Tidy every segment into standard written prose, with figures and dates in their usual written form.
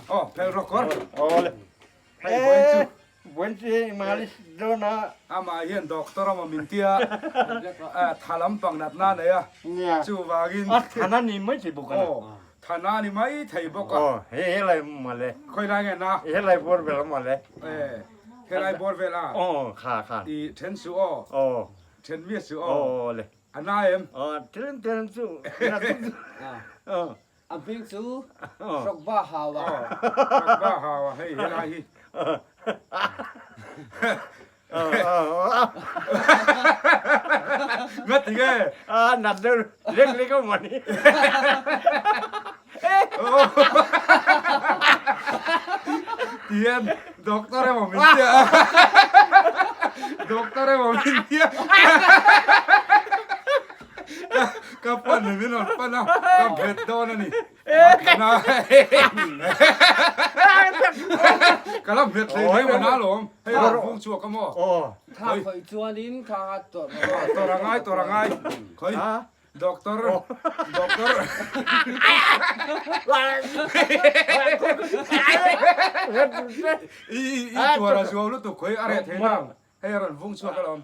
Aw phel rawk kawr. Awle. Hei vawiin chu. Vawiin chu hei malis dawn a. Amah hian doctor a maw min tia tha lampang natna a nei a. Chuvangin. A thana ni mai thei bawk a. Aw thana ni mai thei bawk a. Aw hei helai mawle. Khawi lai nge na? Helai bawr vel a mawle. Helai bawr vel a. Aw kha kha. I then suh aw. Aw. Then miah suh aw. Awle. A na em? Aw tlem tlem chu na tuk chu. A hming chu Hrokba Hawa. Hrokba Hawa hei helai hi. Nga ti nge? A nat deuh lek lek a mawni. Ti hian doctor emaw min tia. Doctor emaw min tia. Ka pan in min rawn pan a, ka bet dawn a ni. Ka la bet hlei hlei emaw na alawm. Hei rawn vung chhuak a maw? Tha khawih chuanin kha kha tawrh a ngai, tawrh a ngai. Khawi. Doctor Doctor I i tuar a zuau lutuk khawi a reh thei nang hei a rawn vung chhuak alawm.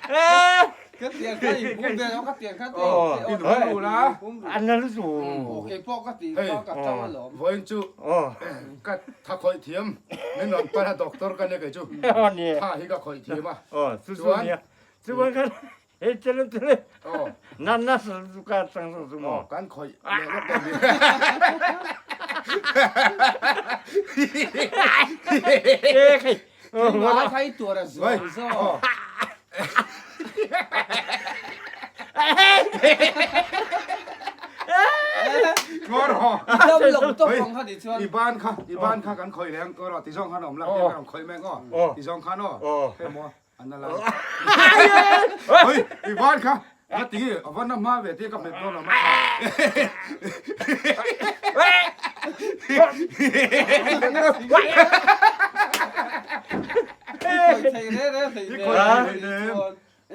Aw. Ka tiang kha i pum ve lo ka tiang kha te. In hum ru la. An la lutu. Kei pawh ka ti ka ka tang alawm. Vawiin chu ka tha khawih thiam min rawn pan a doctor ka nia kei chu. Tha hi ka khawih thiam a. Chuan chuan khan hei chele chele na na sal chu ka tang chu chu maw. Kan khawih leh lawk dawn ni. E khai Keimah khai tur a zual zawk. Dam lo tawp ang kha ti chuan. I ban kha, i ban kha kan khawih leh ang aw ti zawng khan a awm la, ti kan khawih mek aw, ti zawng khan aw, hei maw an la lai. Hei, i ban kha, ka ti a va na hma ve tia ka hmet dawn lo mai.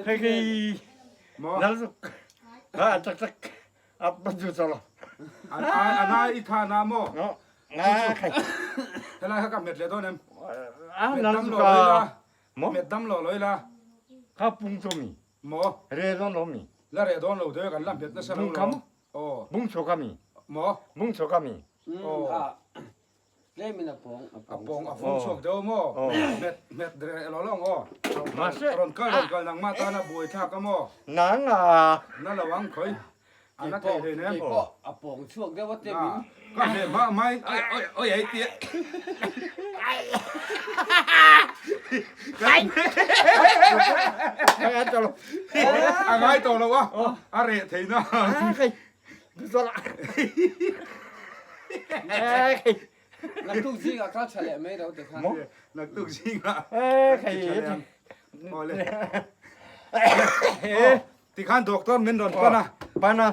Hei hei nal ha tak tak ap chu chalo. Ana i tha na mo. Nga khai. Helai kha ka met le dawn em. A nal chu ka. Mo. Met dam lo loi la. Kha pung chu mi. Mo. Re dawn lo mi. La re dawn lo deuh kan la met nasa lo. Bung kam. Aw. Bung chho ka mi. Mo. Bung chho ka mi. Aw. Tlemin a pawng. A pawng a vung chhuak deuh maw? Met met reh lo lo ang aw. Mahse. Rawn kal rawn kal nangmah tana buai thlak a maw? Nang a. Na lo ang khawi. A na thei hlei nem. Kei pawh a pawng chhuak deuh a tlemin. Ka hne hma mai oi oi oi ei tia. A ngai tawh lo a, a reh thei na. Naktuk zingah kha tha leh mai ro te kha. Naktuk zingah. Awle. Tikhan doctor min rawn pan a. Pan a.